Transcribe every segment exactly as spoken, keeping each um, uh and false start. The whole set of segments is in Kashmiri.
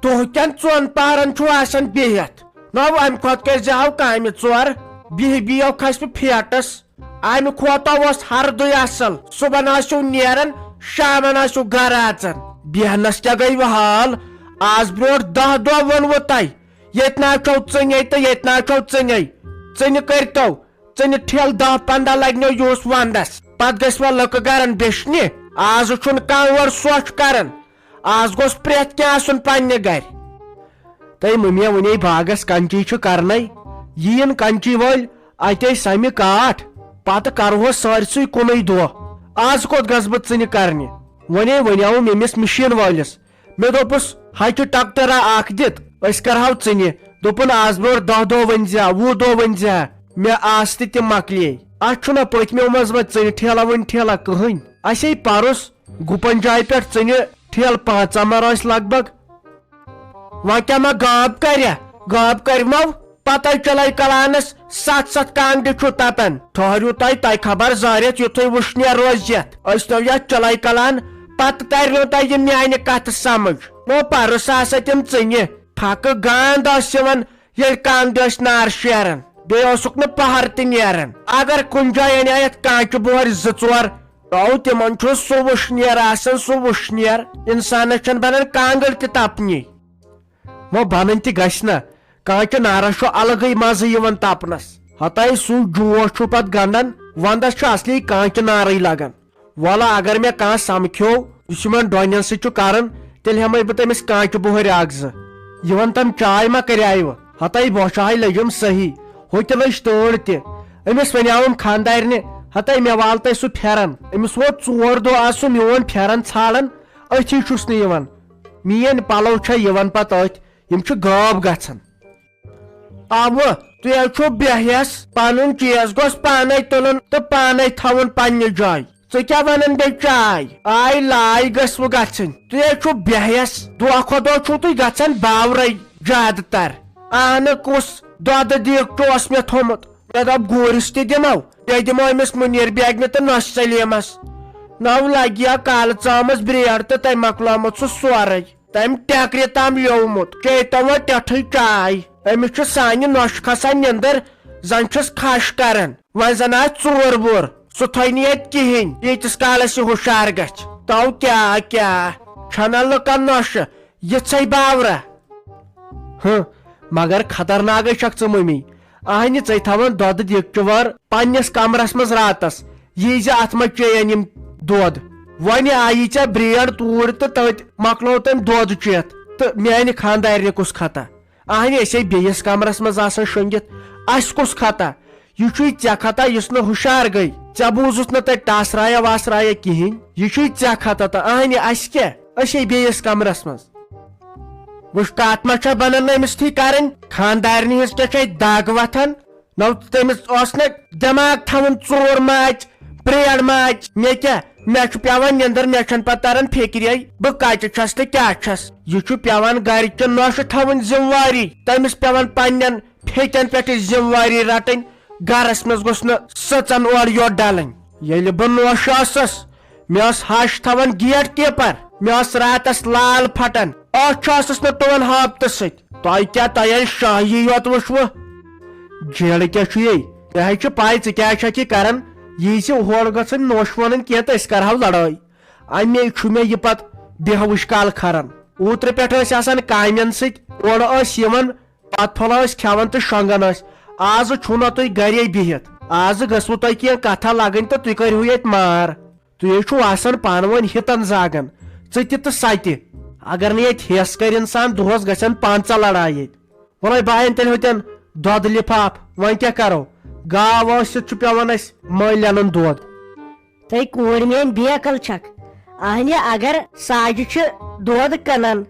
دۄہ کٮ۪ن ژۄن پہرن چھُو آسان بِہِتھ۔ نو، امہِ کھۄتہٕ کٔرۍ زِ ہاو کامہِ ژور، بِہہِ بِہِو کھسہِ بہٕ فیٹس۔ امہِ کھۄتہٕ اوس ہردُے اصل، صبحن آسِو نیران، شامن آسِو گرٕ اژان۔ بیہنس کیٛاہ گٔیوٕ حال؟ از برونٹھ دہ دۄہ ووٚنوٕ تۄہہِ، ییٚتہِ نہ چھو ژٕنے تہٕ ییٚتہِ نہ چھو ژٕنے۔ ژٕنہِ کٔرۍتو، ژٕنہِ ٹھیلہٕ دہ پنٛداہ لگنو یُہُس ونٛدس، پتہٕ گژھِ وۄنۍ لُکہٕ گرن بیچھنہِ۔ آز چھُنہٕ کانٛہہ اورٕ سۄچھ کران، آز گوٚژھ پرٛٮ۪تھ کینٛہہ آسُن پننہِ گرِ۔ تٔمۍ مٔمیا ونے باغس کنچی چھُ کرنے، یِیِن کنچی وٲلۍ اتے سمہِ کاٹھ، پتہٕ کرہوس سٲرسٕے کُنُے دۄہ۔ آز کوٚت گژھٕ بہٕ ژٕنہِ کرنہِ؟ ونے ونیاوُم ییٚمِس مِشیٖن وٲلِس، مےٚ دوٚپُس، ہچہِ ٹکٹرا اکھ دِتھ، أسۍ کرہاو ژٕنہِ۔ دوٚپُن، آز برونٛٹھ دہ دۄہ ؤنۍ زِ ہا، وُہ دۄہ ؤنۍ زِ ہا، مےٚ آسہٕ تہِ تِم مۄکلیے۔ اتھ چھُنہ پٔتمیو منٛز وۄنۍ ژٕنہِ ٹھیلہ وٕنہِ ٹھیلہ کٕہٕنۍ۔ اسے پرُس گُپن جایہِ پٮ۪ٹھ ژٕنہِ ٹھیلہٕ پانٛژھ ژمبر ٲسۍ لگ بگ۔ وۄنۍ کیٛاہ ما غٲب کرِ؟ غٲب کرِمو؟ پتہٕ چلے کلانس ستھ ستھ کانٛگڑِ چھُ تپان۔ ٹھٔہرِو تۄہہِ، تۄہہِ خبر زٲرِتھ یُتھُے وٕشنیر روزِ یتھ۔ أسۍ تو یتھ چلے کلان، پتہٕ ترنو تۄہہِ یہِ میانہِ کتھٕ سمجھ۔ نو پرُس آسہٕ تِم ژٕنہِ، پھکہٕ گانٛد ٲس یِوان ییٚلہِ کانٛگڑِ ٲسۍ نار شیران۔ بیٚیہِ اوسُکھ نہٕ پہر تہِ نیران۔ اگر کُنہِ جایہِ انے یتھ کانچہِ بۄہرِ زٕ ژور، تو تِمن چھُ سُہ وٕشنیر آسان، سُہ وٕشنیر۔ انسانس چھنہٕ بنان کانٛگٕر تہِ تپنی۔ وۄنۍ بنٕنۍ تہِ گژھِ نہ، کانچہِ نارس چھُ الگٕے مزٕ یِوان تپنس۔ ہتاے سُہ جوش چھُ پتہٕ گنڈان، ونٛدس چھُ اصلی کانچہِ نارٕے لگان۔ وَلہٕ اگر مےٚ کانٛہہ سمکھیو، یُس یِمن ڈۄنٮ۪ن سۭتۍ چھُ کران، تیٚلہِ ہٮ۪مے بہٕ تٔمِس کانچہِ بۄہرِ اکھ زٕ۔ یہِ وَن تم چاے ما کریاوٕ؟ ہتاے بۄچھِ ہاے لٔجِم صحیح، ہوٚتہِ لٔج تۭر تہِ۔ أمِس وَنیاوُم خانٛدارنہِ، ہتاے مےٚ وال تَے سُہ پھٮ۪رن۔ أمِس ووت ژور دۄہ آز سُہ میون پھٮ۪رن ژھانٛڈان، أتھی چھُس نہٕ یِوان۔ میٲنۍ پلو چھا یِوان پتہٕ أتھۍ، یِم چھِ غٲب گژھان۔ اَوٕ، تُہۍ حظ چھِو بے حیس، پنُن چیٖز گوٚژھ پانے تُلُن تہٕ پانے تھاوُن پننہِ جایہِ۔ ژٕ کیٛاہ ونان بیٚیہِ چاے؟ آے لاے گٔژھوٕ گژھٕنۍ۔ تُہۍ حظ چھِو بے حیس، دۄہ کھۄتہٕ دۄہ چھِو تُہۍ گژھان باورے زیادٕ تر۔ اہنہٕ کُس دۄدٕ دیٖگچہٕ اوس مےٚ تھوٚمُت؟ مےٚ دوٚپ گوٗرِس تہِ دِمو، بیٚیہِ دِمو أمِس مُنیٖر بیگنہِ تہٕ نۄشہِ سلیٖمس۔ نو لگہِ یا کالہٕ ژامٕژ برٛیڈ تہٕ تٔمۍ مۄکلومُت سُہ سورُے۔ تٔمۍ ٹٮ۪کرِ تام لیومُت، چیٚیتو وۄنۍ ٹٮ۪ٹھٕے چاے۔ أمِس چھُ سانہِ نۄشہِ کھسان نیٚنٛدٕر، زن چھُس کھش کران۔ وۄنۍ زن آسہِ ژوٗر ووٗر، سُہ تھٲے نہٕ ییٚتہِ کِہیٖنۍ، ییٖتِس کالس یہِ ہُشار گژھِ۔ تو کیٛاہ کیٛاہ چھنہ لُکن نۄشہِ یِژھے باورہ۔ ہہ، مگر خطرناکے چھکھ ژٕ مٔمی۔ اہنہِ ژے تھاوان دۄدٕ دیٖگچہٕ وٲر پننِس کمرس منٛز راتس، یی زِ اتھ منٛز چیٚین یِم دۄد۔ وۄنہِ آیی ژےٚ برٛیڈ توٗرۍ تہٕ تٔتۍ مۄکلوو تٔمۍ دۄد چٮ۪تھ تہٕ میانہِ خانٛدارنہِ کُس خطا؟ اہنہِ أسے بیٚیِس کمرس منٛز آسان شۄنٛگِتھ، اسہِ کُس خطا؟ یہِ چھُے ژےٚ خطا یُس نہٕ ہُشار گٔے، ژےٚ بوٗزُتھ نہٕ تتہِ ٹاسرایا واسرایا کِہیٖنۍ، یہِ چھُے ژےٚ خطا تہٕ اہنہِ اسہِ کیٛاہ؟ أسے بیٚیِس کمرس منٛز۔ وٕچھ، کتھ ما چھےٚ بنان أمِس تھی کرٕنۍ؟ خانٛدارنہِ ہٕنٛز کیٛاہ چھےٚ دگ وۄتھان؟ نو تٔمِس اوس نہ دٮ۪ماغ تھاوُن ژوٗر ماچ، برٛیڈ ماچ۔ مےٚ کیٛاہ؟ مےٚ چھُ پٮ۪وان نیٚنٛدٕر، مےٚ چھَنہٕ پتہٕ تران فِکرے بہٕ کتہِ چھَس تہٕ کیٛاہ چھَس۔ یہِ چھُ پٮ۪وان گرِ چہِ نۄشہِ تھاوٕنۍ ذمہٕ واری، تٔمِس پٮ۪وان پننٮ۪ن پھیٚکٮ۪ن پٮ۪ٹھ ذمہٕ واری رٹٕنۍ۔ گرس منٛز گوٚژھ نہٕ سٕژن اورٕ یورٕ ڈلٕنۍ۔ ییٚلہِ بہٕ نۄش ٲسٕس، مےٚ ٲس ہش تھاوان گیٹ کیپر، مےٚ ٲس راتس لال پھٹان، ٲس چھاسس نہٕ ٹُوان ہاپتہٕ سۭتۍ۔ تۄہہِ کیٛاہ، تۄہہِ ییٚلہِ شاہی یوت وٕچھوٕ؟ جیڑٕ کیٛاہ چھُ یے؟ مےٚ ہے چھِ پاے ژٕ کیٛاہ چھکھ یہِ کران۔ یی زِ ہورٕ گژھن نوش ونٕنۍ کینٛہہ تہٕ أسۍ کرہاو لڑٲے۔ امی چھُ مےٚ یہِ پتہٕ بیہوٕچ کل کھران۔ اوترٕ پٮ۪ٹھ ٲسۍ آسان کامٮ۪ن سۭتۍ، اورٕ ٲسۍ یِوان، پتہٕ پھوٚلہ ٲسۍ کھٮ۪وان تہٕ شۄنٛگان ٲسۍ۔ آز چھُو نہ تُہۍ گرے بِہِتھ۔ آز گٔژھوٕ تۄہہِ کینٛہہ کتھا لگٕنۍ تہٕ تُہۍ کٔرِو ییٚتہِ مار۔ تُہۍ ہے چھِو آسان پانہٕ ؤنۍ ہِتن زاگان، ژٕ تہِ تہٕ سۄ تہِ۔ اگر نہٕ ییٚتہِ ہٮ۪س کرِ انسان، دۄہس گژھن پنژاہ لڑایہِ ییٚتہِ۔ وۄلے بہٕ انہٕ تیٚلہِ ہوٚتٮ۪ن دۄدٕ لفاف، وۄنۍ کیٛاہ کرو؟ گاو ٲسِتھ چھُ پٮ۪وان اَسہِ مٔلۍ اَنُن دۄد۔ تہٕ کوٗر میٲنۍ بے عقل چھکھ۔ اہنہِ اگر ساجہِ چھِ دۄد کٕنان،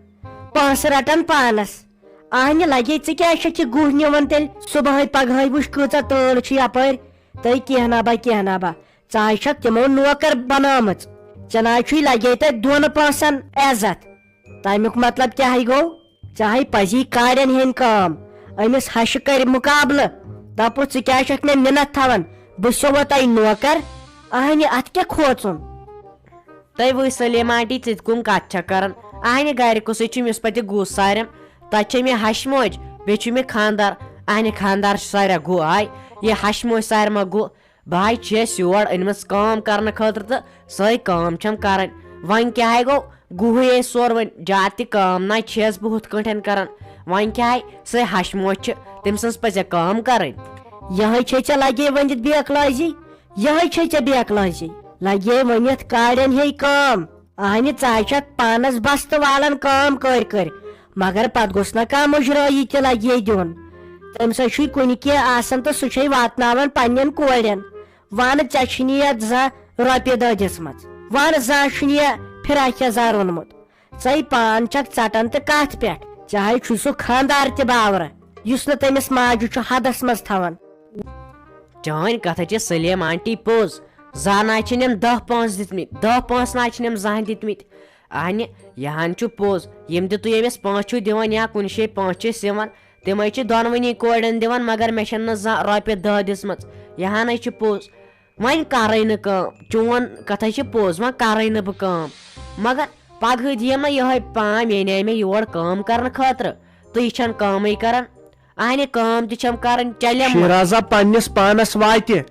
پونٛسہٕ رٹان پانس، اہنہِ لگے ژٕ کیٛازِ چھکھ یہِ گُہہ نِوان تیٚلہِ صبحٲے پگہٲے؟ وٕچھ کۭژاہ تۭر چھِ یپٲرۍ۔ تہٕ کینٛہہ نہ با، کینٛہہ نہ با، ژٕ ہاے چھکھ تِمو نوکر بنٲومٕژ۔ ژےٚ نہ حظ چھُے لگے تتہِ دۄن پونٛسن عزت۔ تمیُک مطلب کیٛاہ ہے گوٚو؟ ژےٚ ہے پزی کارٮ۪ن ہٕنٛدۍ کٲم۔ أمِس ہشہِ کرِ مُقابلہٕ، دپُس، ژٕ کیٛازِ چھکھ مےٚ مِنت تھاوان؟ بہٕ چھُسو وۄنۍ تۄہہِ نوکر؟ اہنہِ، اتھ کیٛاہ کھوژُن؟ تۄہہِ وٕچھ سلیمہ آنٹی، ژٕ تہِ کٕم کتھ چھکھ کران؟ اہنہِ گرِ کُسٕے چھُ، یُس پتہٕ گُہہ سارٮ۪م؟ تتہِ چھےٚ مےٚ ہشہِ موج، بیٚیہِ چھُ مےٚ خانٛدار۔ اہنہِ خانٛدار چھُ ساریا گُہہ آے، یہِ ہشہِ موج سارِ ما گُہہ؟ بہٕ ہاے چھَس یور أنمٕژ کٲم کرنہٕ خٲطرٕ تہٕ سۄے کٲم چھَم کرٕنۍ۔ وۄنۍ کیٛاہ ہاے گوٚو؟ گُہٕے اَسہِ سورُے وۄنۍ، زیادٕ تہِ کٲم نہ چھَس بہٕ ہُتھ کٲٹھۍ کران۔ وۄنۍ کیٛاہ ہاے؟ سۄے ہشہِ موج چھِ، تٔمۍ سٕنٛز پَزِ کٲم کرٕنۍ۔ یِہوٚے چھے ژےٚ لگے ؤنِتھ بے اخلٲصی، یِہوٚے چھے ژےٚ بے اخلٲصی۔ لگے ؤنِتھ کاڑٮ۪ن ہے کٲم۔ اہنہِ ژٕ ہاے چھکھ پانس بستہٕ والان کٲم کٔرۍ کٔرۍ، مگر پتہٕ گوٚژھ نہ کانٛہہ مُجرٲیی تہِ لگے دیُن۔ تٔمۍ سٕے چھُے کُنہِ کینٛہہ آسان تہٕ سُہ چھے واتناوان پننٮ۪ن کورٮ۪ن۔ وَن، ژےٚ چھُنی یَتھ زانٛہہ رۄپیہِ دَہ دِژمٕژ؟ وَن، زانٛہہ چھُنی یہِ فراک یَزار اوٚنمُت؟ ژَے پان چھَکھ ژَٹان تہٕ کَتھ پٮ۪ٹھ؟ ژےٚ ہَے چھُے سُہ خانٛدار تہِ باورٕ، یُس نہٕ تٔمِس ماجہِ چھُ حدس منٛز تھاوان۔ چٲنۍ کَتھ چھِ سلیمہ آنٹی پوٚز۔ زانٛہہ نہ چھِنۍ أمۍ دَہ پونٛسہٕ دِتمٕتۍ، دَہ پونٛسہٕ نہ چھِنۍ أمۍ زانٛہہ دِتمٕتۍ۔ اہنہِ، یہِ ہن چھُ پوٚز، یِم تہِ تُہۍ أمِس پونٛسہٕ چھِو دِوان یا کُنہِ جایہِ پونٛسہٕ چھِس یِوان، تِمے چھِ دۄنوٕنی کورٮ۪ن دِوان، مگر مےٚ چھَنہٕ نہٕ زانٛہہ رۄپیہِ دَہ دِژمٕژ۔ یہِ ہَنَے چھِ پوٚز۔ وۄنۍ کَرَے نہٕ کٲم، چون کَتھَے چھِ پوٚز، وۄنۍ کَرَے نہٕ بہٕ کٲم۔ مگر پَگہٕے دِیَم نہ یِہوٚے پام، یہِ اَنے مےٚ یور کٲم کَرنہٕ خٲطرٕ، تہٕ یہِ چھَنہٕ کٲمٕے کَران۔ اَہنہِ کٲم تہِ چھَم کَرٕنۍ، چَلے مہ۔ شیرازا، پننِس پانس واتہِ،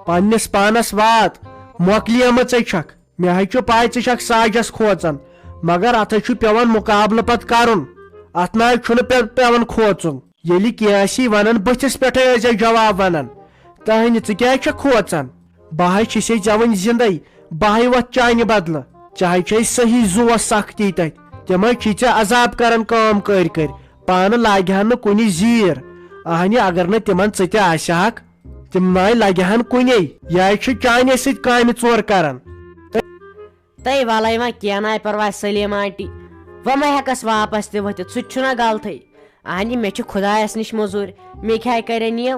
پننِس پانس وات، مۄکلیمٕژے چھکھ۔ مےٚ ہے چھُ پاے ژٕ چھکھ ساجس کھوژان، مگر اتھ ہے چھُ پٮ۪وان مُقابلہٕ پتہٕ کرُن۔ اتھ نہ حظ چھُنہٕ پٮ۪-، پٮ۪وان کھوژُن۔ ییٚلہِ کینٛہہ آسی ونان، بٕتھِس پٮ۪ٹھے ٲسۍ زٮ۪و جواب ونان۔ تہنہِ، ژٕ کیازِ چھکھ کھوژان؟ بہٕ ہے چھسے ژےٚ وٕنہِ زندے، بہٕ ہے وۄتھ چانہِ بدلہٕ۔ ژےٚ ہے چھے صحیح زُوس سختی تتہِ۔ تِم ہے چھی ژےٚ عذاب کران کٲم کٔرۍ کٔرۍ، پانہٕ لاگہِ ہن نہٕ کُنہِ زیٖر۔ اہنہِ، اگر نہٕ تِمن ژٕ تہِ آسہِ ہکھ، تِم ناے لگہِ ہن کُنے، یہِ ہے چھُ چانے سۭتۍ کامہِ ژور کران۔ تہٕ وَلَے وۄنۍ کینٛہہ ناے پَرواے سلیٖم آنٹی، وۄنۍ ما ہٮ۪کَس واپَس تہِ ؤتھِتھ، سُہ تہِ چھُنہ غلطٕے۔ اہنہِ، مےٚ چھِ خۄدایَس نِش مٔزوٗرۍ، مےٚ کیٛاہ کَرن یِم؟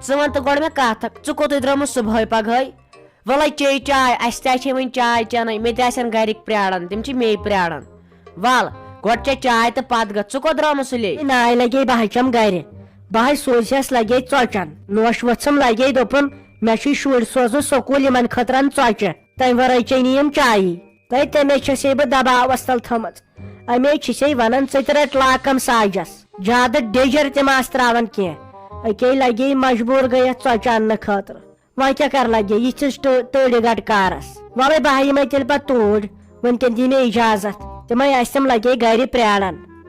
ژٕ وَن تہٕ گۄڈٕ مےٚ کَتھ اَکھ، ژٕ کوٚتُے درٛامُت صُبحٲے پَگہٲے؟ وَلَے چے چاے، اَسہِ تہِ آسہِ ہے وۄنۍ چاے چٮ۪نَے، مےٚ تہِ آسن گَرِکۍ پرٛاران، تِم چھِ مے پرٛاران۔ وَل، گۄڈٕ چےٚ چاے تہٕ پَتہٕ گژھ، ژٕ کوٚت درٛامُت سُلے؟ ناے لگے بہٕ ہچم گرِ، بہٕ ہاے سوٗزہس لگے ژۄچن۔ نوش ؤژھٕم لگے، دوٚپُن، مےٚ چھُے شُرۍ سوزُن سکوٗل، یِمن خٲطرٕ اَن ژۄچہِ، تمہِ ورٲے چیٚیہِ نہٕ یِم چایی۔ تہٕ تمے چھسے بہٕ دباوس تل تھٲمٕژ۔ امے چھسے ونان، ژٕ تہِ رٹ لاکم ساجس، زیادٕ ڈیجر تہِ ماس تراوان کینٛہہ۔ اکے لگے مجبوٗر گٔیس ژۄچہِ اننہٕ خٲطرٕ۔ وۄنۍ کیٛاہ کَرٕ لَگے یِتھِس ٹٲ-، ٹٲڑِ گَٹہٕ کارَس؟ وَلَے بہٕ ہا یِمَے تیٚلہِ پَتہٕ توٗرۍ۔ وٕنکٮ۪ن دی مےٚ اِجازت۔ تِمَے ٲسۍ تِم لَگے گَرِ پرٛاران۔